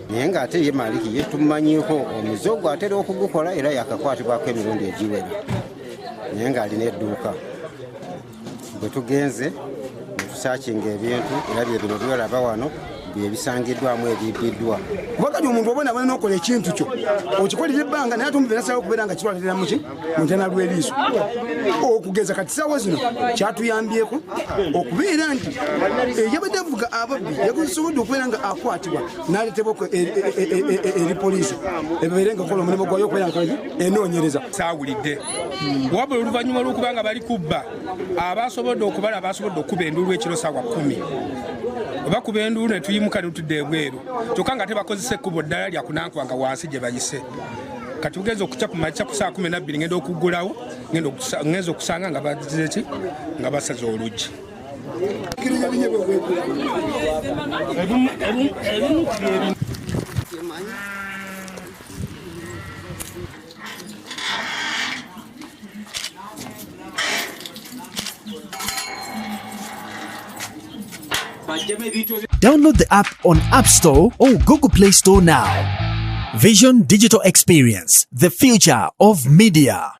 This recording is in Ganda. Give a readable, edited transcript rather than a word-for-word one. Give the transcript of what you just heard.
Naye ng'ate ye Maliki ye tumumanyiiko omuze ogwo atera okugukola era yakakwatibwako emirundi egiwera, naye ng'alina edduuka. Bwe tugenze ne tusaakinga ebintu era bye bino byolaba wano byebisangiddwamu ebibbiddwa. Kuba kati omuntu obona abona nokola ekintu kyo okikolera ebbanga, naye ate omuntu nasalawo okubeera nga kitwalirira muki muntana lw'eriiso. Okugeza kati saawa zino kyatuyambyeko okubeera nti eyabadde avuga ababbi yasobodde okubeera nga akwatibwa n'aleetebwa eri poliisi ebeere nga kola omulimu gwayo okubeera nga enoonyereza. Saawulidde, wabula oluvannyuma olw'okuba nga bali kubba, abasobodde okubala abasobodde okuba enduulu ekiro saawa 10 bakuba enduulu ne tuyimuka ne tutudde ebweru, kyokka nga tebakozesa ekkubo ddala lya kunankuba nga wansi gye bayise. Kati bugenza okukya ku makya ku saa 12, ngenda okuggulawo, ngenza okusanga nga bagize ki, nga basaze oluggi. Download the app on App Store or Google Play Store now. Vision Digital Experience, the future of media.